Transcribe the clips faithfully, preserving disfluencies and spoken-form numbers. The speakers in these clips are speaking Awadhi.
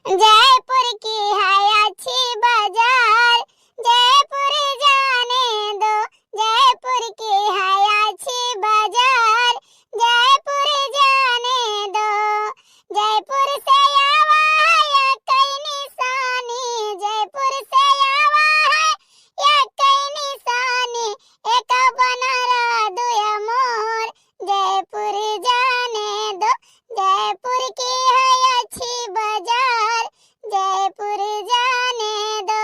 जयपुर की है अच्छी बाजार, जयपुर जाने दो, जयपुर की है अच्छी बाजार, जयपुर जाने दो। जयपुर से आवा है या कई निशानी, जयपुर से आवा है या कई निशानी, एक बनारा दुया मोर, जयपुर जाने दो, जयपुर की है अच्छी बाजार, जयपुर जाने दो।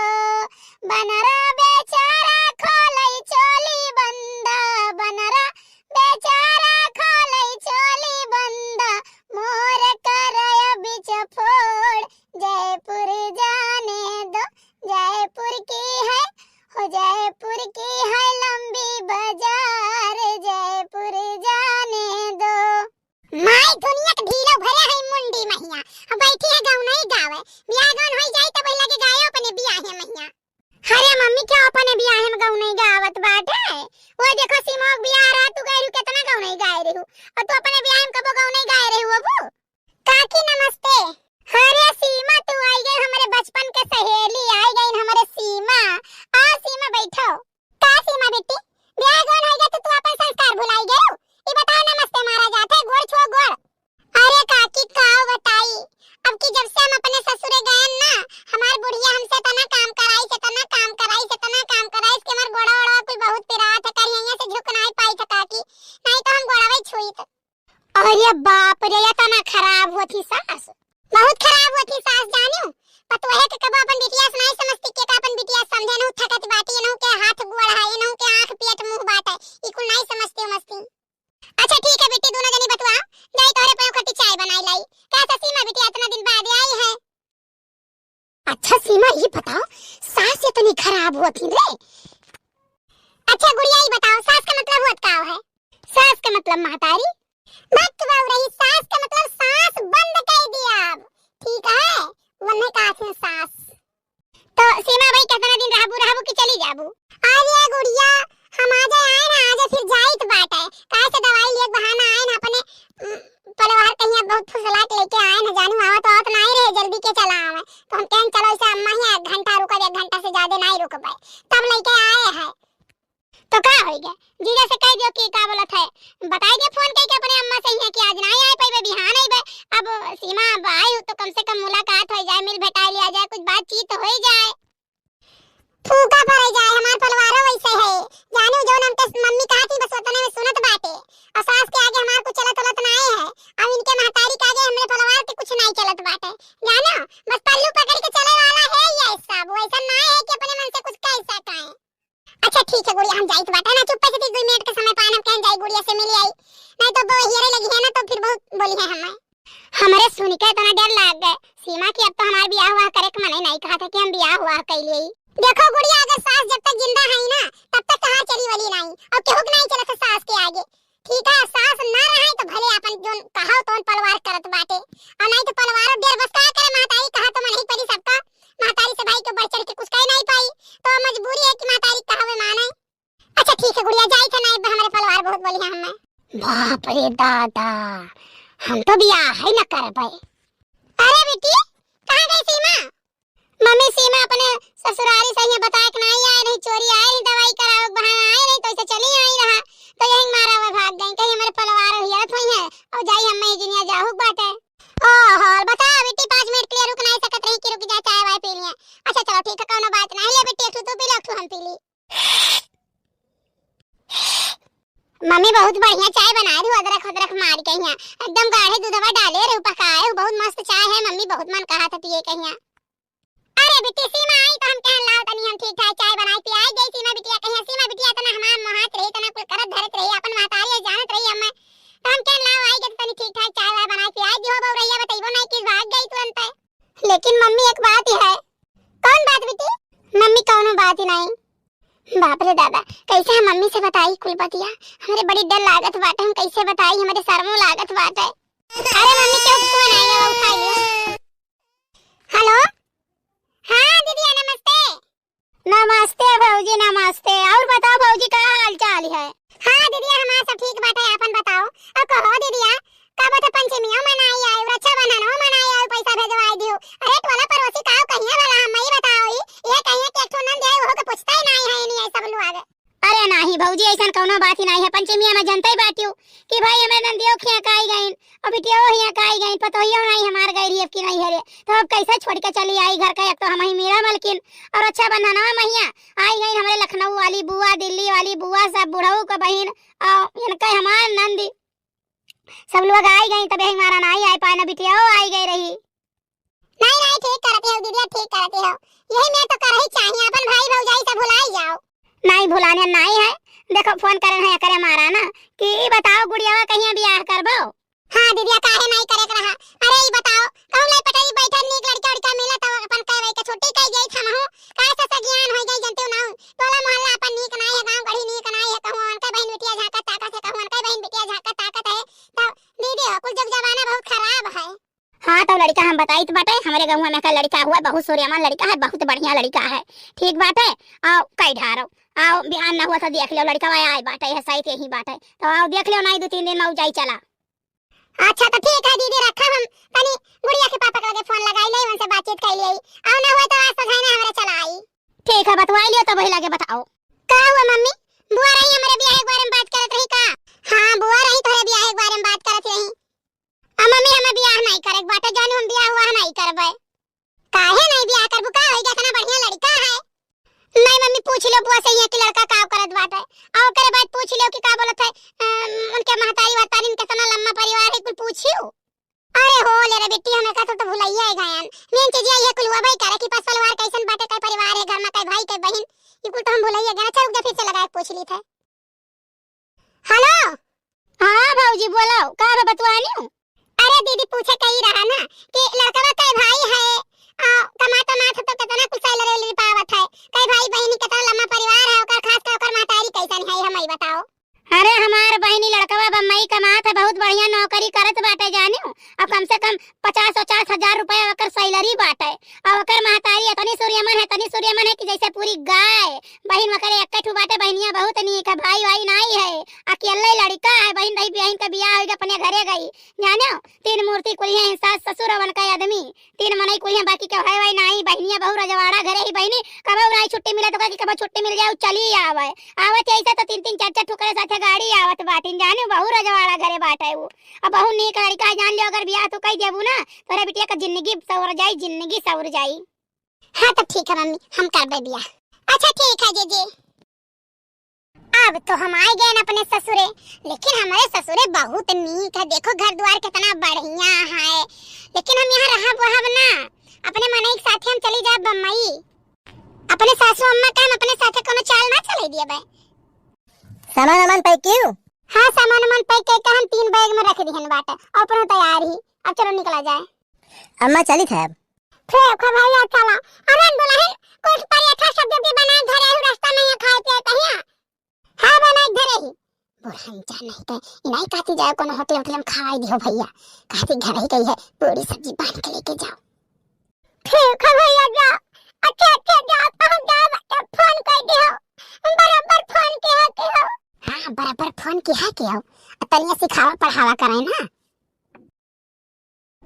बनरा बेचारा खोलई चोली बंदा, बनरा बेचारा खोलई चोली बंदा, मोर करय बिच फोड़, जयपुर जाने दो, जयपुर की है हो जयपुर की है लंबी बाजार, जयपुर जाने दो। माई दुनिया के ढीलो भरे है मुंडी महिया, अब बैठी है गौनई गावे, बियाह गौन होई जाई तब लगे गायो अपने बियाह है महिया। अरे मम्मी, क्या अपने बियाह में गौनई गावत बाटे? वो देखो सीमा के बियाह रहा, तू गई रहू, कितना गौनई गाए रहू, और तू अपने बियाह में कबो गौनई गाए रहू अबू? काकी नमस्ते। अरे सीमा, तू आई गई, हमरे बचपन के सहेली आई गई, हमरे सीमा। आ सीमा, बैठो। का सीमा बेटी, ब्याह गौन हो गया तो तू अपन संस्कार भुलाई गयो? ई बताओ, नमस्ते मारा जात है, गोड़ छुओ गोड़। अरे काकी, का बताई, अब की जब से हम अपने ससुरे गए ना, हमार बुढ़िया हमसे तना काम कराई से, तना काम कराई से, तना काम कराई से, हमार गोड़ा ओड़ा कुल बहुत पिरात है, करिया से झुक नहीं पाई था काकी, नहीं तो हम गोड़वे छुई तो। अरे बाप रे, इतना खराब होती सास, बहुत खराब होती सास, जानू। पतोहे के कबो अपन बिटिया से नहीं समझती, के का अपन बिटिया समझे, नहु थकत बाटी, नहु के हाथ गोड़ है, नहु के आँख पेट मुँह बाटे, ई कुल नहीं समझती उमझती। अच्छा ठीक है बेटी, दोनों जनी बतुआ, जाई तोहरे पे खट्टी चाय बनाई लाई। का ससी माँ बिटिया इतना दिन बाद आई है? अच्छा सीमा, ये बताओ, सास इतनी खराब होती रे? अच्छा गुड़िया, ये बताओ, सास का मतलब होत का है? सास का मतलब महतारी। मत बाबू रही, सास का मतलब सांस बंद कर दिया अब, ठीक है? वन्ने का आखिर सास। तो सीमा भाई, कितना दिन रहबू, रहबू कि चली जाबू? अरे गुड़िया, हम आजे आए ना, आजे फिर जाइत बाटे। काहे से दवाई लिए बहाना आए ना अपने, उम, परिवार कहिया बहुत फुसला के लेके आए ना, जानू आवत आवत ना आई रहे, जल्दी के चला आवे। तो हम कहन चलो इसे अम्मा ही एक घंटा रुकब, एक घंटा से ज्यादा नहीं रुकबे, तब लेके आए हैं। तो का हो गया, जीजा से कह दियो कि का बोलत है, बताई दे फोन करके अपने अम्मा से यहाँ कि आज ना आए पाइबे, बिहान आइबे। अब सीमा अब आई हो तो कम से कम मुलाकात हो जाए, मिल भेटाई लिया जाए, कुछ बातचीत हो ही जाए। फूका पड़ जाए, हमार परिवारो वैसे है। जानू जौन हमके मम्मी कहा थी बस उतने में सुनत बाटे। और सास के आगे हमार कुछ चलत उलत नाए है। अब इनके महतारी के आगे हमरे परिवार के कुछ नहीं चलत बाटे। जानो, बस पल्लू पकड़ के चले वाला है ये सब। वैसा ना है कि अपने मन से कुछ कह सकाए। अच्छा ठीक है गुड़िया, हम जाइत बाटे ना, चुप्पे से दो मिनट के समय पाए, हम कहन जाई गुड़िया से मिल आई। नहीं तो वो हियरे लगी है ना, तो फिर बहुत बोली है हमें। हमरे सुन के इतना डर लाग गए सीमा कि अब तो हमार बियाह हुआ करे के मन ही नहीं कहा था कि हम बियाह हुआ कर लिए। देखो गुड़िया, अगर सास जब तक जिंदा है ना, तब तक तहार चली वली नहीं, और केहू के नहीं चलत है सास के आगे। ठीक है, सास ना रहे तो भले अपन जोन कहाव तोन पलवार करत बाटे, और नहीं तो पलवारो डेर बस का करे, महतारी कहा तो मन ही पड़ी सबका, महतारी से भाई के बढ़ चढ़ के कुछ कह नहीं पाई, तो मजबूरी है कि महतारी कहावे माने। अच्छा ठीक है गुड़िया, जाई थे ना, हमारे पलवार बहुत बोली है हमें। बाप रे दादा, हम तो बियाह ही न करबे। अरे बेटी, कहाँ गई सीमा? मम्मी, सीमा अपने ससुरारी से यहाँ बताए के नहीं आए, नहीं चोरी आए, नहीं दवाई करावे के बहाना आए, नहीं तो ऐसे चली आई रहा, तो यही मारा हुआ भाग गई, कहीं हमारे पलवार हियरत हुई है और जाई हम मैं जिनिया जाहू बाटे। ओहो, बता बेटी, पाँच मिनट के लिए रुक नहीं सकत रही कि रुक जा, चाय वाय पी लिया। अच्छा चलो ठीक है, कौनो बात नहीं, ले बेटी, एक ठो तू पी ले, एक ठो हम पी ली। मम्मी बहुत बढ़िया चाय बनाए रही, अदरक वदरक मार के यहाँ एकदम गाढ़े दूधवा डाले रहे, पकाए हो, बहुत मस्त चाय है मम्मी, बहुत मन कहा था पिए के यहाँ। अरे बिट्टी, सीमा आई तो हम कहन लाओ तनी हम ठीक ठाक चाय बनाई पियाई गई। सीमा बिटिया कहिया, सीमा बिटिया इतना हमार मोहात रही, इतना कुल करत धरत रही, अपन महतारी है जानत रही हमें, तो हम कहन लाओ आई गई तो तनी ठीक ठाक चाय वाय बनाई पियाई दिहो। बउरैया बतैबो नहीं कि भाग गई तुरंत। लेकिन मम्मी एक बात ही है। कौन बात बिट्टी? मम्मी कौनो बात ही नहीं। बाप रे दादा, कैसे हम मम्मी से बताई कुल बतिया? हमरे बड़ी डर लागत बाटे, हम कैसे बताई, हमरे शर्मो लागत बाटे। अरे मम्मी, क्यों फोन आएगा, वो उठा लियो। हेलो, हाँ दीदिया नमस्ते। नमस्ते भौजी, नमस्ते। और बताओ भौजी, का हाल चाल है? हाँ दीदिया, हमार सब ठीक बाटे, आपन बताओ। और कहो दीदिया, कब तो पंचमियो मनाई आयो, रक्षाबंधनो मनाई आयो, पैसा भेजवाई दियो। अरे कि नहीं है रे, तो अब कैसे छोड़ के चली आई घर का, एक तो हम ही मेरा मलकिन, और रक्षाबंधनवा महिया आई गई हमरे लखनऊ वाली बुआ, दिल्ली वाली बुआ, सब बुढ़ऊ का बहिन, और इनका हमार नंदी, सब लोग आई गई, तबे हमारा नहीं आई पाए ना बिटिया, वो आई गई रही। नहीं, नहीं, ठीक करती हो दीदी, ठीक करती हो। यही में तो करही चाहिए, अपन भाई भौजाई से भुलाई जाओ। नहीं भुलाने नहीं है, देखो फोन करे है करे मारा ना कि ई बताओ गुड़ियावा कहिया बियाह करबो? हाँ दीदिया, काहे नहीं करे के रहा? अरे ई बताओ, कहूँ ले पटरी बैठल नीक लड़का उड़का मिला तो अपन कह वही के छुट्टी कह गई था महू, काहे से सगियान हो गई जनते ना, टोला मोहल्ला अपन नीक नहीं है, गाँव गढ़ी नीक नहीं है, कहूँ उनके बहन बिटिया झांकत ताकत है, कहूँ उनके बहन बिटिया झांकत ताकत है, तो दीदी हो कुल जुग जमाना बहुत खराब है। हाँ, तो लड़का हम बताइत बाटे, हमरे गउँवा में का लड़का हुआ, बहुत सूर्यमान लड़का है, बहुत बढ़िया लड़का है, ठीक बाटे। आओ, कई ढारो, आओ, बिहान ना हुआ तो देख लो, लड़का वह आए बाटे, है सही यही बाटे, तो आओ देख लो, नहीं दो तीन दिन में उ जाई चला। अच्छा, तो ठीक है दीदी, रखा हम तनी गुड़िया के पापा के लगे फोन लगाई ले, उनसे बातचीत कर लिए, आओ ना हुआ तो आज तो जाए ना हमारे चला आई। ठीक है, बतवाई लियो, तो वही लगे बताओ। का हुआ मम्मी, बुआ रही हमारे बियाह के बारे में बात करत रही का? हाँ, बुआ रही तोरे बियाह के बारे में बात करत रही। आ मम्मी, हमें बियाह नहीं करे के बाटे, जानू हम बियाह हुआ नहीं करबे। काहे नहीं बियाह करबू? का होई गया, इतना बढ़िया लड़का है। नहीं मम्मी, पूछ लो बुआ से ये कि लड़का का करत बाटे, और ओकरे बाद पूछ लो कि का बोलत है, अम, उनके महतारी वहतारी, इनके इतना लम्बा परिवार है, कुल पूछियो। अरे हो ले रे बेटी, हमें का तो, तो भुलाइए है गायन। मेन चीज ये है कुल हुआ भाई करे कि पस परिवार कैसन बाटे, कई परिवार है घर में, कई भाई, कई बहन, ये कुल तो हम भुलाइए गए। अच्छा रुक जा, फिर से लगा के पूछ ली थे। हेलो। हाँ भौजी बोलो, का बा बतवानी हूँ? अरे दीदी पूछे कही रहा ना कि लड़कवा कई भाई है, आ, कमात वमात तो कितना कुछ सैलरी वैलरी पावत है, कई भाई बहनी कितना लम्बा परिवार है, ओकर खास कर ओकर महतारी कैसन है, हम ही बताओ। अरे हमार बहनी लड़कवा बम्बई कमात है, बहुत बढ़िया नौकरी करत बाटे जानियो, अब कम से कम पचास पचास हजार रुपया ओकर सैलरी बाटे। और ओकर महतारी इतनी सूर्यमन है, इतनी सूर्यमन है कि जैसे पूरी गाय। बहिन ओकर एक ठू बाटे, बहिनिया बहुत नीक है, भाई वाई नाई है, अकेले लड़का है। बहिन रही, बहिन का बियाह होइगा, अपने घरे गई, जानो। तीन मूर्ति कुल हैं, सास ससुर और उनका आदमी, तीन मनई कुल हैं, बाकी केहू है वाई नाई। बहिनिया बहु रजवाड़ा घरे ही बहिनी, कबहू नाई छुट्टी मिले तो कहा कि कबहू छुट्टी मिल जाए, चली आवे। आवत ऐसे तो तीन तीन चार चार ठुकरे साथे गाड़ी आवत बाटिन, जानो, बहु रजवाड़ा घरे बाटे उ। अब बहु नीक लड़का है, जान लियो, अगर बियाह तू कई देबू ना, तोरे बिटिया का जिंदगी सवर जाई, जिंदगी सवर जाई। हाँ, तो ठीक है मम्मी, हम करबे बियाह। अच्छा, ठीक है जीजी। अब तो हम आए गए न अपने ससुरे, लेकिन हमारे ससुरे बहुत नीक है। देखो, घर द्वार कितना बढ़िया है, लेकिन हम यहाँ रहब वहब ना, अपने मनई के साथे हम चली जाब बम्बई। अपने सासू अम्मा का हम अपने साथे कोनो चाल ना चले दिए बे। सामान वामान पैक कियो? हाँ, सामान वामान पैक करके हम तीन बैग में रख दिहन बाटे, और अपनो तैयार ही। अब चलो निकला जाए। अम्मा चलित है अब। ठीक है भैया, चला। अरे दुल्हन, कुछ पराठा सब्जी भी बना के धरे हूँ, रास्ता में यहाँ खाए पिए कहिया। हाँ, बना के धरे ही। बुढ़न जाने के, इनाई कहती जाओ, कोनो होटल, होटल में खवाई दियो भैया। कहती घर ही गई है, पूरी सब्जी बांध के लेके जाओ। ठीक है भैया, जा। अच्छे, अच्छे, जा, पहुँच जाओ, बच्चा, फोन कर दियो। बराबर फोन किया कियो। हाँ, बराबर फोन किया कियो। तनिया सिखावा पढ़ावा करे ना।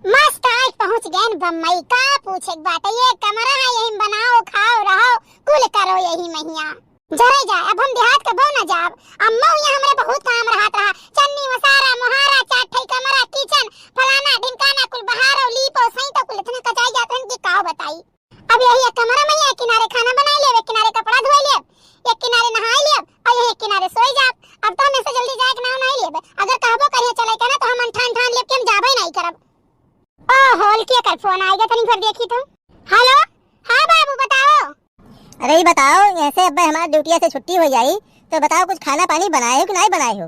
मस्त, आज पहुँच गए न बम्बई। का पूछे के बात है? ये कमरा है, यही में बनाओ, खाओ, रहो, कुल करो यही महिया। जरे जाए, अब हम देहात कबो न जाब। अम्मा हुई हमरे बहुत काम रहत रहा। चन्नी, मसारा, मोहारा, चार ठई कमरा, किचन, फलाना, ढिमकाना, कुल बहारो, लीपो, सही तो कुल इतना कचाई जात रहन कि का बताई। अब यही एक कमरा में ही एक किनारे खाना बनाई लेब, एक किनारे कपड़ा धोई लेब, एक किनारे नहाई लेब और यही एक किनारे सोई जाब। अब तो हम ऐसे जल्दी जाए के नाम नहीं लेब। अगर कहबो करिए चले के ना तो हम अनठान ठान लेब कि हम जाबे नहीं करब। ओ होल के कर फोन आएगा, तनी भर देखी तो। हेलो, हाँ बाबू बताओ। अरे ये बताओ, ऐसे अब्बे हमारे ड्यूटिया से छुट्टी हो जाई तो बताओ कुछ खाना पानी बनाए हो कि नहीं बनाए हो?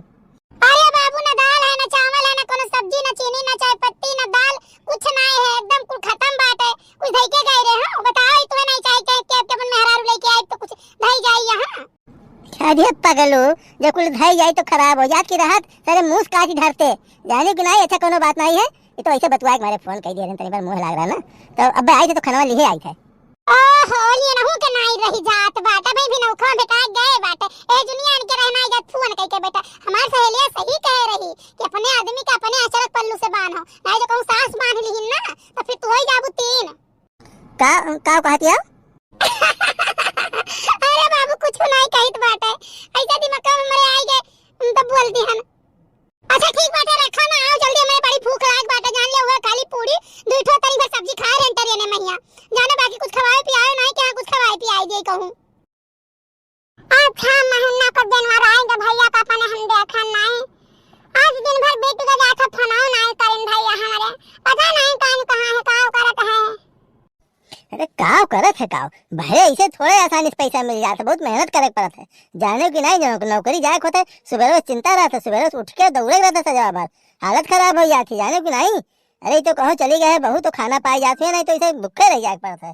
अरे बाबू, ना दाल है, ना चावल है, ना कोनो सब्जी, ना चीनी, ना चाय पत्ती, ना दाल, कुछ नहीं है, एकदम कुल खत्म बात है। कुछ धई के गए रहे हो, बताओ, ई तुम्हें नहीं चाहिए, चाहिए कि आपके अपन मेहरारू लेके आई तो कुछ धई जाए यहाँ। अरे पगलो, जब कुल धई जाए तो खराब हो जात की रहत, सारे मुंह काट धरते, जाने की नहीं, अच्छा कोनो बात नहीं है, ये तो ऐसे बतुआ के मारे फोन कर दिया, तनी बार मुंह लाग रहा ना, तो अब आई थे तो खाना लिए आई थे। ओहो, ये नहु के नाई रही जात बाटे, भाई भी नौखवा बेटा गए बाटे। ए दुनिया इनके रहना इज्जत फुअन कह के बेटा, हमार सहेलिया सही कहे रही कि अपने आदमी के अपने अचरक पल्लू से बांधो, नहीं तो कहूँ सास बांध लिहिन ना, तो फिर तू होई जाबू तीन। का, का कहत या? अरे बाबू, कुछ नहीं कहित बाटे, ऐसा दिमाग में मरे आई गए, हम तो बोल दिहन। अच्छा ठीक बाटे, रखा ना, आओ जल्दी, हमारे बड़ी भूख लाग बाटे, जान ले हुआ खाली पूरी, दू ठो तनी भर तू। अब छह महीना को जनवराई के भैया का अपने हम देखन नाई। आज दिन भर बीत के जात है, फोनौ नाई करिन भैया हमरे। पता नाई कौन कहाँ है, का करत है। अरे काव करत है काव? भले ऐसे थोड़े आसानी से पैसा मिल जात है, बहुत मेहनत करे के पड़त है। जाने कि नाई, जौन नौकरी जाए के होत है, सुबह रोज चिंता रहत है, सुबह रोज उठ के दौड़े रहत है सजवा भर। हालत खराब हो जात है, जाने कि नाई। अरे ई तो कहूँ चली गए है, बहू तो खाना पाए जात है, नाई तो ऐसे भूखे रह जाए के पड़त है।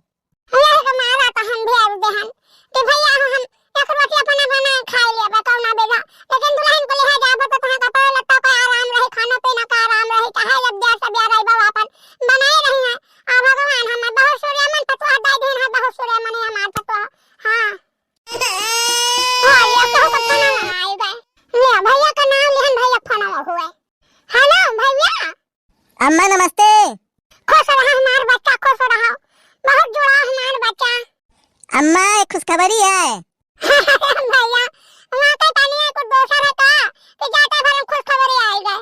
अरे के मारा तो हम भी अब देहन कि भैया हो हम एक रोटी अपना बना खा लेबे कौना बेजा, लेकिन दुल्हन को लेहे जाबे तो तहाँ कपड़ा लत्ता का आराम रही, खाना पीना का आराम रही, चाहे जब देर से बेर अइबे अपन बनाए रही है। आ भगवान हमें बहुत सूर्य मन पतवा दे दिन है, बहुत सूर्य मन हमार पतवा। हाँ। हाँ, ये कहू तो खाना बनाए दे। ले भैया का नाम लिहन, भैया फोन हुए। हेलो भैया। अम्मा नमस्ते। खुश रहा हमार बच्चा, खुश रहा। बहुत जुड़ा हमार बच्चा। अम्मा एक खुशखबरी है। भैया, वहाँ के तनिया कुछ दोसर है का? कि जाते भर में खुशखबरी आई गए।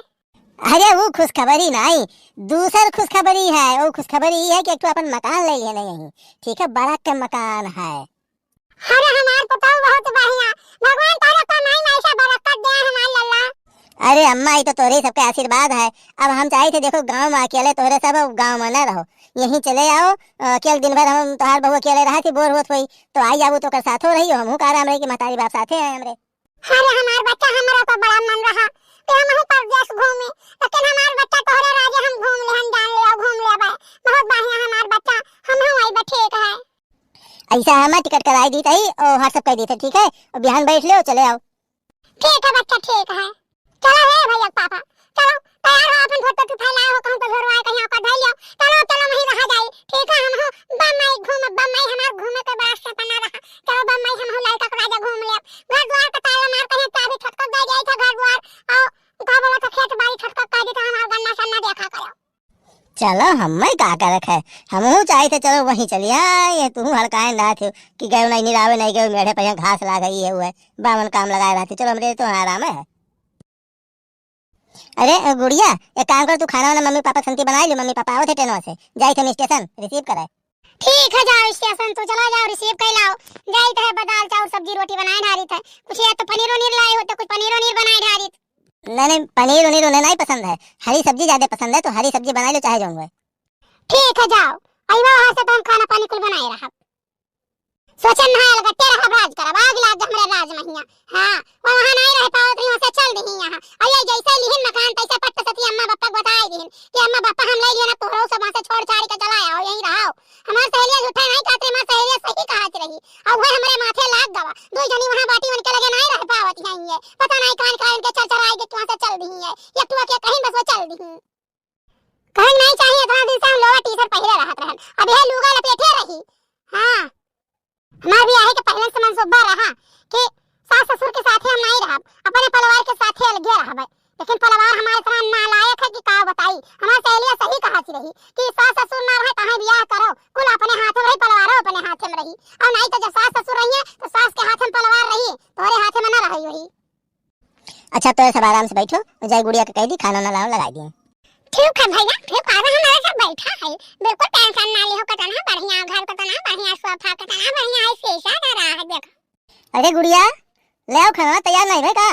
अरे वो खुशखबरी नाई, दूसर खुशखबरी है। वो खुशखबरी ई है कि एक ठो अपन मकान ले लिए नहीं, ठीक है, बड़ा के मकान है। अरे हमार पतोह बहुत बढ़िया, भगवान तोहरे कमाई में ऐसा बरकत दे हमार लल्ला। अरे अम्मा, ई तो तोहरे सबके आशीर्वाद है। अब हम चाही थे, देखो, गाँव में अकेले तोहरे सब, अब गाँव में न रहो, यहीं चले आओ। अ, अकेले दिन भर हम तोहार बहू अकेले रहा थी, बोर होत होई, तो आई जाबू तो ओकर साथो रही, हमहू का आराम रही कि महतारी बाप साथे हैं हमरे। अरे हमार बच्चा, हमरा तो बड़ा मन रहा कि हमहू परदेस घूमी, लेकिन हमार बच्चा तोहरे राजे हम घूम लेहन, जान ले आओ, घूम लेबे। बहुत बढ़िया हमार बच्चा, हमहू आइबे, ठीक है। ऐसा है, मैं टिकट कराई दी तई और WhatsApp कर दी थे, ठीक है? और बिहान बैठ ले और चले आओ। ठीक है बच्चा, ठीक है। चलो हे भैया के पापा, चलो तैयार हो, अपन धोती तू फैलाए हो, कहूँ तो झोरवाए कहीं आपका धैल जाओ। चलो, चलो, वहीं रहा जाए, ठीक है? हमहू बम्बई घूम, बम्बई हमार घूमे के बड़ा सपना रहा। चलो बम्बई हमहू लड़का के राजा घूम ले। घर द्वार का ताला मार कहीं चाबी छटक दे जाए था घर द्वार, और का बोला था खेत बाड़ी छटक कर दी तो हमार गन्ना सन्ना देखा करो। चलो, हमें का करक है, हमहू चाही थे, चलो वहीं चली आए। तू हड़काए ना थे कि गयो नहीं निरावे, नहीं गयो मेढ़े पर यहाँ घास लाग गई है, वो है बावन काम लगाए रहते। चलो, हमरे तो आराम है। अरे गुड़िया, एक काम कर, तू खाना वाना मम्मी पापा संती बनाई लो, मम्मी पापा आवत है ट्रेनवा से, जाई थे स्टेशन रिसीव कराए। ठीक है, जाओ स्टेशन तो चला जाओ, रिसीव कर लाओ। जाई थे दाल चाउर सब्जी रोटी बनाए ढारी थे, कुछ या तो पनीर उनीर लाए हो तो कुछ पनीर उनीर बनाए ढारी। नहीं, नहीं, पनीर उनीर उन्हें नहीं पसंद है, हरी सब्जी ज्यादा पसंद है, तो हरी सब्जी बना लो, चाहे जाऊंगा। ठीक है, जाओ, अइबा वहाँ से तो हम खाना पानी कुल बनाए रहब। सोचन ना अलगट्टे रहब, राज करब, आग लाग हमरे राज महिया। हाँ, वो वहाँ नहीं रह पावत रही, वहाँ से चल दही यहाँ। और ये जैसे लिहिन मकान, तैसे पट्ट सती अम्मा बप्पा के बताए दिहिन कि अम्मा बप्पा हम ले लिए ना, तोहरो सब वहाँ से छोड़ छाड़ के चला आओ, यहीं रहो। हमार सहेलिया झूठा नहीं कहत रही, हमार सहेलिया सही कहत रही। और वह हमरे माथे लाग गवा, दो जनी वहाँ बाटी उनके लगे नहीं रह पावत हैं ये। पता नहीं कान का इनके चरचराए के कहाँ से चल दही है, एक टुआ के कहीं बस वो चल दही। कहे नहीं चाहिए, इतना दिन से हम लोअर टी शर्ट पहिरे रहत रहन, अब यह लुगा लपेटे रही। हाँ, हमार बियाहे के पहले से मंसूबा रहा कि सास ससुर के साथे हम नहीं रहब, अपने परिवार के साथे अलगे रहब। लेकिन परिवार हमार इतना नालायक है कि का बताई। हमार सहेलिया सही कहत रही कि सास ससुर ना रहे, काहे बियाह करो, कुल अपने हाथ में रही, परिवारो अपने हाथ में रही। और नहीं तो जब सास ससुर रही है तो सास के हाथ में परिवार रही, तोरे हाथ में ना रही वही। अच्छा, तो सब आराम से बैठो, जाए गुड़िया के कह दी, खाना ना लाओ, लगाई दिए। ठीक है भैया, ठीक है, हमारे सब बैठा है, बिल्कुल टेंशन ना लिहो, कितना बढ़िया घर, कितना बढ़िया सोफा, कितना बढ़िया है, शीशा धरा है, देखो। अरे गुड़िया, ले आओ खाना, तैयार नहीं है का?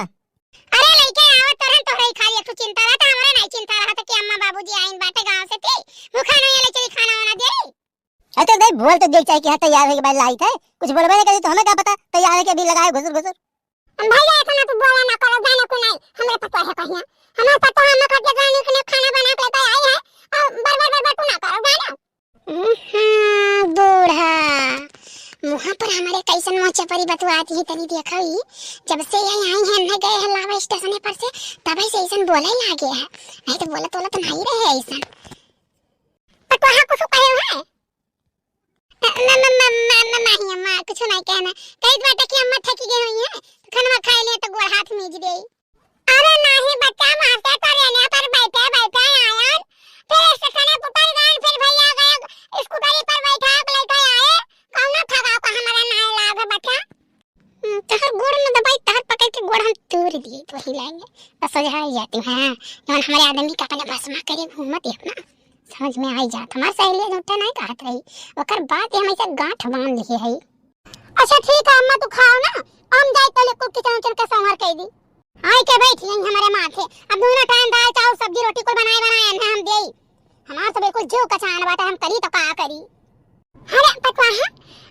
अरे लेके आओ, तोरन तोहरे ही खाली एक ठो चिंता रहता, हमरा नहीं चिंता रहता कि अम्मा बाबूजी आइन बाटे गाँव से, ती वो खाना ये ले चली, खाना वाना दे। अच्छा, नहीं बोल तो देख चाहे कि हाँ तैयार होके बाद लाई थे, कुछ बोलबे नहीं करी तो हमें का पता तैयार है कि अभी लगाए घुसुर घुसुर। भैया इतना तू बोला ना करो, जाने को नहीं, हमरे पतोह है कहिया, हमार पतोह हम खातिर जाने के लिए खाना बना के लेके आई है, और बर बर बर बर तू ना करो, जानो। हम्म, बूढ़ा, मुँह पर हमारे कैसन मोचे परी बतुआती है, तनी देखो ही, जब से ये आई है, हमने गए हैं लावा स्टेशन पर से, तब से ऐसन बोले लागे है, नहीं तो बोला तोला तो नहीं रहे ऐसन। पतोह कुछ कहे है? म-, म-, म-, म-, म-, नहीं अम्मा, कुछ नहीं कहना। कही बाटे कि अम्मा थकी गई हुई है, तो खाना खाए ले तो गोड़ हाथ मीज दे। अरे नहीं बच्चा, वहाँ से तो रेने पर बैठे बैठे आयन, फिर स्टेशन पर उतर गए, फिर भैया गए स्कूटरी पर बैठा के लेके आए। कौनो थकाव का हमारा नहीं लाग बच्चा। हम्म, तहर गोड़ में दबाई, तहर पकड़ के गोड़ हम तोड़ दिए, तो वही लाएंगे। बस सोझा ही जाती हूँ, हाँ, जौन हमारे आदमी का अपने बस में करे घूमत है ना, समझ में आई जात। हमार सहेलिया झूठा नहीं कहत रही, ओकर बात ये हमेशा गांठ बांध लिए है। और अच्छा ठीक है अम्मा, तू खाओ ना, हम जाई तो ले कुल किचन उचन के संभार कई दी। आई के बैठ गई हमरे माथे। अब दोनों टाइम दाल चाउर सब्जी रोटी कुल बनाए बनाए ना हम देई। हमार तो बिल्कुल जीव कचान बाटे, हम करी तो का करी। अरे पतवा है,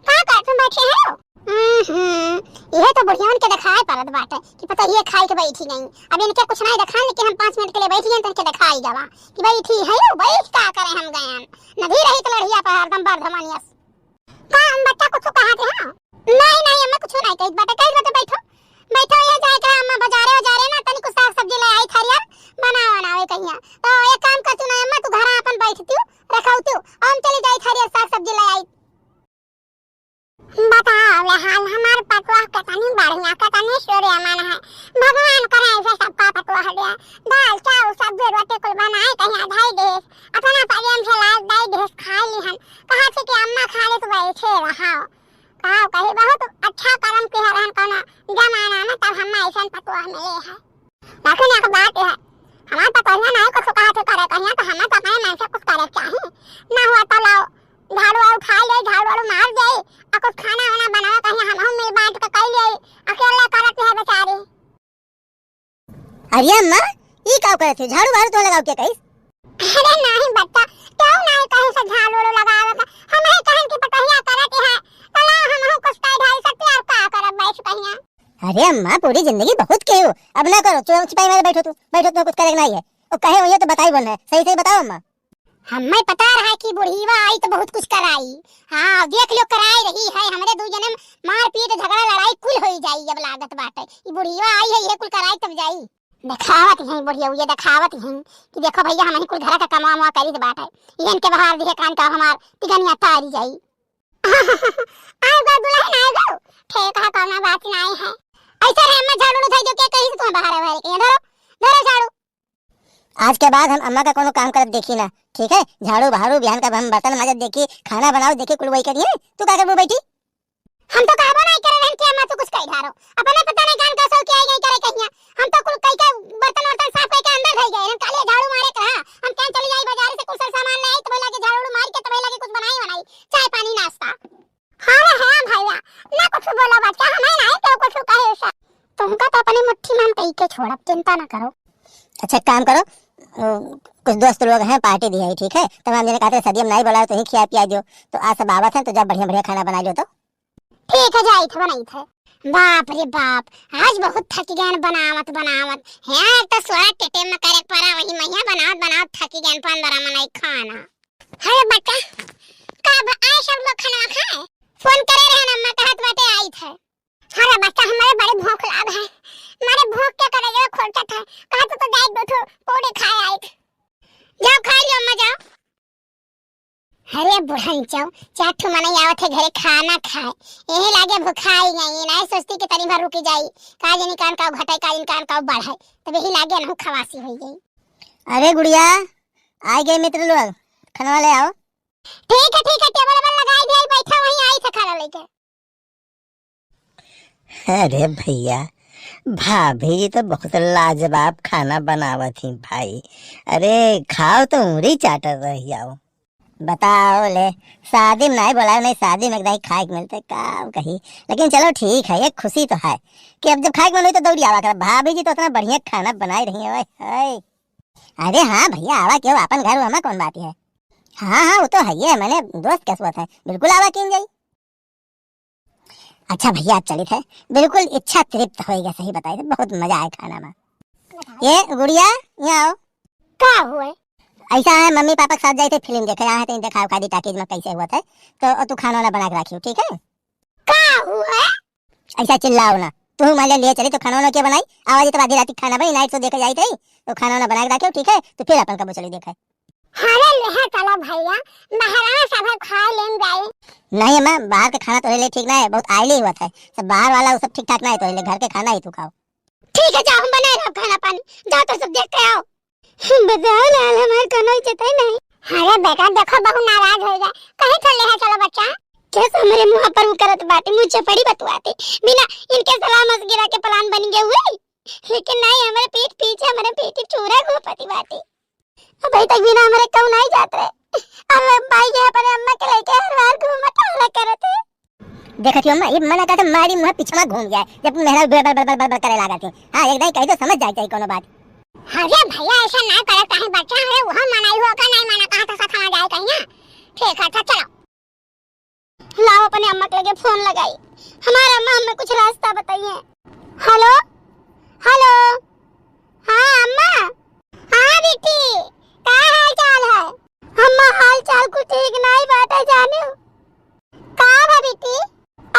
का कर तुम बैठे हो? हम्म, यह तो बुढ़ियन के दिखाई पड़त बाटे कि पता ये खाई के बैठी नहीं। अब इनके कुछ नहीं दिखान, लेकिन हम पाँच मिनट के लिए बैठ गए तो इनके दिखाई गवा कि बैठी है, वो बैठ का करे हम गए। नदी रही तो लड़िया पर हरदम बर्धमानियस। का हम बच्चा कुछ कहा थे? हाँ, नहीं नहीं अम्मा, कुछ नहीं कही बाटे, कही बाटे बैठो। बैठो, ये जाए के अम्मा बाजारे बाजारे ना तनी कुछ साग सब्जी ले आई, थरिया बना बनावे कहिया। तो एक काम कर तू ना अम्मा, तू घर अपन बैठ तू, रखो तू, हम चली जाई थरिया साग सब्जी ले आई। बताओ ले हाल हमार पतवा, कतनी बढ़िया, कतनी सूर्यमान है। भगवान करे ऐसे सबका पतवा दिया। दाल चाउर सब्जी रोटी कुल बनाए कहिया धई देस, अपना प्रेम से लाल दई देस, खाई ली हम। कहा थी कि अम्मा खा ले तो बैठे रहा। का कही, बहुत अच्छा करम किहे रहन कौनो जमाना में, तब हम ऐसन पतोह मिले है। लेकिन एक बात है, हमार पतोहिया नहीं कुछ कहा थे करे कहिया, तो हमें तो अपने मन से कुछ करे के चाही। ना हुआ तो लाओ, झाड़ू वाड़ू उठा ले, झाड़ू वाड़ू मार दे, और कुछ खाना वाना बनावे कहिया, हम मिल बांट के कई ले, अकेले करत है बेचारी। अरे अम्मा, ई का करत हो? झाड़ू वाड़ू तो लगाओ के कहिस? अरे नहीं बच्चा, क्यों नहीं कहीं से झाड़ू वाड़ू लगावे का? हम ही कहन की पतोहिया करत है, तो ला हम हूँ कुछ कह ढाई सकते और का करब बैठ कहिया। अरे अम्मा, पूरी जिंदगी बहुत के हो, अब ना करो, चुप छिपाई में बैठो तू, बैठो तू, कुछ करे के नहीं है। ओ कहे हुई है तो बताई बोल है, सही सही बताओ अम्मा। हमें पता रहा कि बुढ़ीवा आई तो बहुत कुछ कराई। हाँ, देख लियो, कराई रही है। हमरे दू जने में मारपीट, झगड़ा, लड़ाई कुल होई जाई। अब लागत बाटे ई बुढ़ीवा आई है, ये कुल कराई तब जाई। देखावत हैं बुढ़िया, ये देखावत हैं कि देखो भैया, हमनी कुल घर का कमवा मवा करीत बाटे। ये इनके बाहर दिहे कान का हमार तिगनिया तारी जाई। आए गो दुल्हन, आए गो। ठीक है, कौनो बात नहीं है। ऐसा है, अम्मा झाड़ू उठाई दो, क्या कही तुम्हें बाहर है, बाहर के? धरो, धरो झाड़ू। आज के बाद हम अम्मा का कोनो काम करत देखी ना, ठीक है? झाड़ू बहारू बिहान का हम बर्तन माजत देखी, खाना बनाओ देखी, कुल वही करिए। तू का करबू बैठी? हम तो कहबो नहीं करे रहन कि अम्मा तू कुछ कही ढारो। अपने पता नहीं कान का सो के आई गई करे कहिया। हम तो कुल कई के बर्तन वर्तन साफ कई के अंदर धई गए। हम काले झाड़ू मारे के रहा। हम कहें चली जाई बाजार से कुछ सामान ले आई, तब लगे झाड़ू उड़ू मार के तब लगे कुछ बनाई बनाई, चाय पानी नाश्ता। हाँ रे हाँ भैया, ना कुछ बोलो बच्चा, हमें नहीं तो कुछ कहे से। तुमका तो अपनी मुट्ठी में हम कई के छोड़ब, चिंता ना करो। अच्छा, एक काम करो, अ, कुछ दोस्त लोग हैं, पार्टी दिया है, ठीक है? तमाम जने कहते हैं, "सदियम नहीं बोला, तो ही खिया पिया दो।" तो आज सब आवत हैं, तो जब बढ़िया बढ़िया खाना बना लो तो। ठीक है, जाई थे, बनाई थे। बाप रे बाप, आज बहुत थक गए बनावत बनावत। यहाँ एक तो सोलह टेटे में करे पड़ा, वही मैया बनावत बनावत थक गए, पंद्रह मनई खाना। हेलो बच्चा, कब आए सब लोग खाना खाए? फोन करे रहे ना, अम्मा कहत बाटे आई थे। अरे बच्चा, हमारे बड़ी भूख लाग है, हमारे भूख के करे जो खोलता था, कहा तो, तो जाए दो ठो पूरी खाए आई थे। जाओ खा लियो अम्मा, जाओ। अरे बुढ़न चौ, चार ठो मनई आवत है घरे खाना खाए, यही लागे भुखाई गई, नहीं सोचती कि तनी भर रुकी जाई, का जनी कान का घटाई, का जनी कान का बढ़ाई, तब यही लागे ना खवासी हुई गई। अरे गुड़िया, आ गए मित्र लोग, खाना ले आओ। ठीक है, ठीक है, टेबल वेबल लगाई दे, बैठा वहीं आई था खाना लेके। अरे भैया, भाभी जी तो बहुत लाजवाब खाना बनावत ही भाई। अरे खाओ तो उंगली चाटत रह जाओ। बताओ ले, शादी में नहीं बोलाओ, नहीं शादी में एक दाई खाए के मिलते, का कही। लेकिन चलो ठीक है, एक खुशी तो है कि अब जब खाए के मन हुई तो दौड़ी आवा कर। भाभी जी तो इतना बढ़िया खाना बनाई रही है, ओए होए। अरे हाँ भैया, आवा क्यों, अपन घर हुआ, कौन बात है। हाँ हाँ, वो तो है ही है, मैंने दोस्त के सोच है, बिल्कुल आवा कीन जाई। अच्छा भैया, आप चलित है, बिल्कुल इच्छा तृप्त होइगा, सही बताई थे, बहुत मजा आए खाना में। ये गुड़िया, यहाँ आओ। का हुए? ऐसा है, मम्मी पापा के साथ जाए थे फिल्म देखे, यहाँ थे देखाओ खाली टाकीज में कैसे हुआ था, तो तू खाना वाना बना के रखियो, ठीक है? का हुए? ऐसा चिल्लाओ ना, तू मान ले लिए चली तो खाना वाना क्या बनाई, आवाज तो आधी रात की खाना बनी, नाइट शो देखे जाए थे, तो खाना वाना बना के रखियो, ठीक है? तो फिर अपन कबो चली देखे। अरे लेहे चलो भैया, बहरवा सब खाए लेन जाई। नहीं अम्मा, बाहर के खाना तोरे लिए ठीक ना है, बहुत आयली हुआ था। सब बाहर वाला वो सब ठीक ठाक ना है तोरे लिए, घर के खाना ही तू खाओ। ठीक है, जाओ हम बनाए रहो खाना पानी, जाओ तो सब देख के आओ। बताओ लाल, हमार कोनो इज्जत है नहीं। अरे बेटा देखो, बहू नाराज हो जाए, कहीं तो लेहे चलो बच्चा। कैसे हमारे मुंह पर वो करत बाटे, मुंह चपड़ी बतुआते, बिना इनके सलाह मशगिरा के प्लान बन गए हुए। लेकिन नहीं, हमारे पीठ पीछे, हमारे पीठ चूरा घोपती बाटे। अबे तक बिना हमरे कहूँ नहीं जात रहे। अब भाई के अपने अम्मा के लेके हर बार घूमत टहला करत है। देखत ही अम्मा, ई मना का तो मारी मुँह पीछे में घूम जाए, जब मेहरारू बड़ बड़ बड़ बड़ बड़ करे लागत ही। हाँ, एक दाई कह दो, समझ जाए चाहिए कोनो बात। अरे भैया, ऐसा ना करे, काहे बच्चा है, वह मनाई हो का नहीं मना, कहा था साथ आ जाए कहीं ना। ठीक है, अच्छा चलो। लाओ, अपने अम्मा के लगे फोन लगाई, हमारे अम्मा हमें कुछ रास्ता बताइए। हेलो, हेलो, हाँ अम्मा। हाँ बेटी, का हाल चाल है? अम्मा, हाल चाल कुछ ठीक नहीं बाटे जानू। का बा बेटी?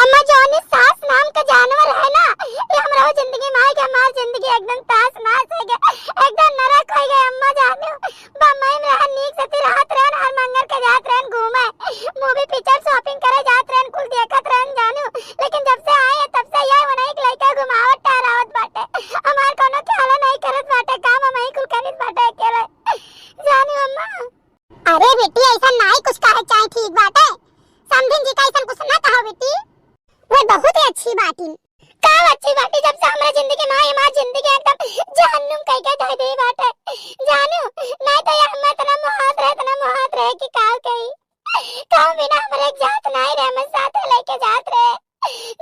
अम्मा, जौन ई सास नाम का जानवर है ना, ये हमरा जिंदगी में आइके हमार जिंदगी एकदम तहस नहस होइ गए, एकदम नरक होइ गए अम्मा जानू। बम्बई में रहा, नीक से रहत रहन, हर मंगर के जात रहन घूमे, movie picture shopping करे जात रहन, कुल देखत रहन जानू। लेकिन जब से आए हैं, तब से यह उन्हीं के लइका घुमावत टहरावत बाटे। हमार कोनो ख्याल नहीं करत बाटे, काम हम ही कुल करित बाटे अकेले। जानू अम्मा। अरे बेटी, ऐसा नाई कुछ कहे चाहे, ठीक बाटे। समधिन जी का ऐसा कुछ ना कहो बेटी। वो बहुत ही अच्छी बात है। का अच्छी बात है, जब से हमरा जिंदगी में आई, हमार जिंदगी एकदम जहन्नुम कह के धर दे बाटे। जानू, नहीं तो ये हम इतना मुहात रहे, इतना मुहात रहे कि का कही। कहूँ बिना हमरे जात नहीं रहे, हम साथे लेके जात रहे।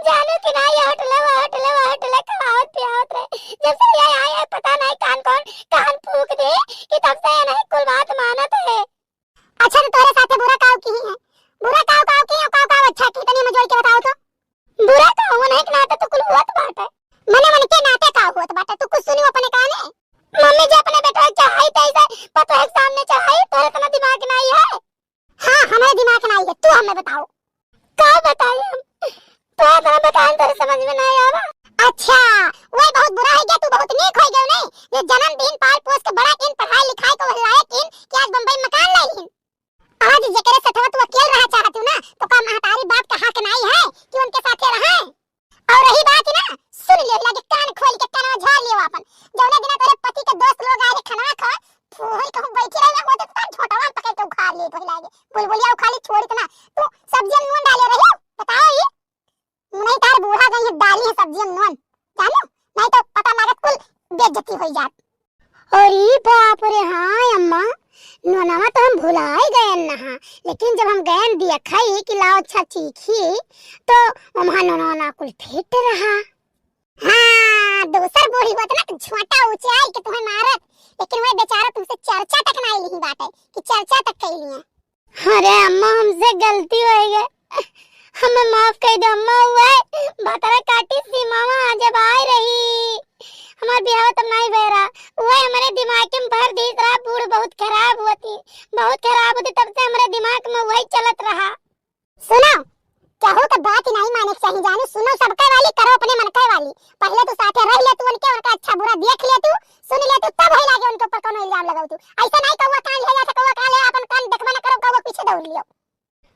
जानू कि ना, ये होटल, वो होटल, वो होटल, खवावत पियावत रहे। जब से ये आए हैं, पता नहीं कान कौन कान फूक दे कि तब से ये नहीं कुल बात मानत है। अच्छा, तो तोरे साथे बुरा काव की है? बुरा काव, काव की है, काव, काव अच्छा की? तनी हमें जोड़ के बताओ तो। बुरा काव होने के नाते तो कुल होत बाटे। मने मन के नाते काव होत बाटे, तू कुछ सुनी अपने काने? मम्मी जी अपने बेटा के चढ़ाई तैसे पतोह के सामने चढ़ाई, तोरे इतना दिमाग नहीं है। हाँ, हमरे दिमाग ना आई है, तू हमें बताओ। का बताई हम? तो इतना बताएं, तोरे समझ में ना आवा। अच्छा, वही बहुत बुरा है क्या? तू बहुत नीक हो गयो नहीं, जो जन्म दिन पाल पोस के बड़ा किन, पढ़ाई लिखाई को लायक किन कि आज बम्बई मकान लाइन। आज जेकरे सथवा तू अकेल रहा चाहत हूँ ना, तो का महतारी बाप का हक नहीं है कि उनके साथे रहे? और रही बात ना, सुन लियो, लगे कान खोल के कानवा झाड़ लियो आपन। जौने दिना तोरे पति के दोस्त लोग आए रहे खाना खा, फूल कहूँ बैठी रहे, वो तो तार झोंटवा पकड़ के उखाड़ ले धोई लागे। बुलबुलिया उखाली छोड़ी तना, तू सब्जी में नून डाले रही, बताओ ये। नहीं तार बूढ़ा गई है, डाली है सब्जी में नून, जानो? नहीं तो पता लागत कुल बेइज्जती हो जात। अरे बाप रे, हाँ अम्मा, नोनवा तो हम भुलाए गए नहा, लेकिन जब हम गए दिया खाई कि लाओ अच्छा चीखी, तो वहाँ नोनवा कुल फिट रहा। हाँ, दूसर बूढ़ी होत ना तो झोंटा ऊंचाई के तुम्हें मारत, लेकिन वह बेचारा तुमसे चर्चा तक ना लिही बाटे कि चर्चा तक कैली है। अरे अम्मा, हमसे गलती हो गई, हमें माफ कर दो अम्मा। हुआ है भतरा काटी सीमावा जब आए रही, हमार बियाह तब नहीं भय रहा, हुआ है हमारे दिमाग में भर दी रहा, बूढ़ बहुत खराब होती, बहुत खराब होती, तब से हमारे दिमाग में वही चलत रहा। सुनो, केहू के बात ही नहीं माने के चाही जानू। सुनो सबके वाली, करो अपने मन के वाली। पहले तू साथे रह ले तू उनके, उनका अच्छा बुरा देख ले तू, सुन ले तू, तब है लागे उनके ऊपर कोनो इल्जाम लगाओ तू। ऐसा नहीं कौआ कान ले जा, कौआ कान ले, अपन कान देखबा ना करो, कौआ पीछे दौड़ लियो।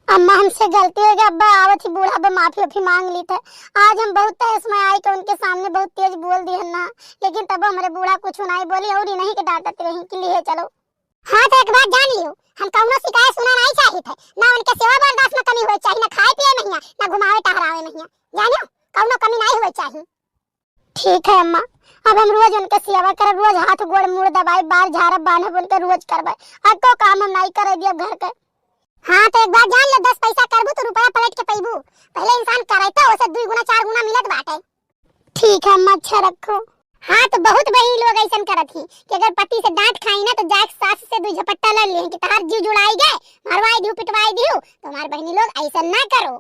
अम्मा, हमसे गलती हो गई, अब्बा आवत ही बूढ़ा बा माफी वाफी मांग ली थे। आज हम बहुत तहस में आई के उनके सामने बहुत तेज बोल दिए ना, लेकिन तब हमारे बूढ़ा कुछ नहीं बोली और इन्हीं के डांटत रही कि लिए चलो। हाँ, तो एक बात जान लियो, हम कौनो शिकायत सुना नहीं चाहित है, ना उनके सेवा बर्दाश्त में कमी होए चाहिए, ना खाए पिए में हियाँ, ना घुमावे टहरावे में हियाँ, जानियो, कौनो कमी नहीं होए चाहिए। ठीक है अम्मा, अब हम रोज उनके सेवा करब, रोज हाथ गोड़ मुड़ दबाई, बार झाड़ब बांधब उनके रोज करबे, अब को काम हम नहीं करे दियब घर के। हाँ, तो एक बात जान ले, दस पैसा करबू तो रुपया पलट के पैबू, पहले इंसान करे तो उसे दुई गुना चार गुना मिलत बाटे। ठीक है अम्मा, अच्छा रखो। हाँ, तो बहुत बहिनी लोग ऐसन करत ही कि अगर पति से डांट खाई ना तो जाके सास से दू झपट्टा लड़ लिए कि तहार जीव जुड़ाई गए, मरवाई दियो, पिटवाई दियो, तो हमार बहिनी लोग ऐसन ना करो।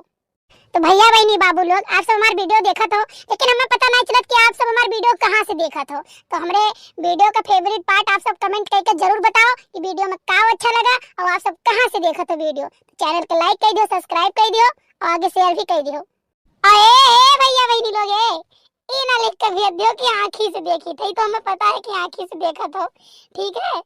तो भैया बहिनी बाबू लोग, आप सब हमार video देखत हो, लेकिन हमें पता नहीं चलत कि आप सब हमार video कहाँ से देखत हो। तो हमरे video का favourite part आप सब comment करके जरूर बताओ कि video में का अच्छा लगा और आप सब कहाँ से देखत हो video। तो channel के like कर दियो, subscribe कर दियो और आगे share भी कर दियो। अरे हे भैया बहिनी लोग, ए, ई ना लिख के भेज दियो कि आँखी से देखी थे, तो हमें पता है कि आँखी से देखत हो, ठीक है?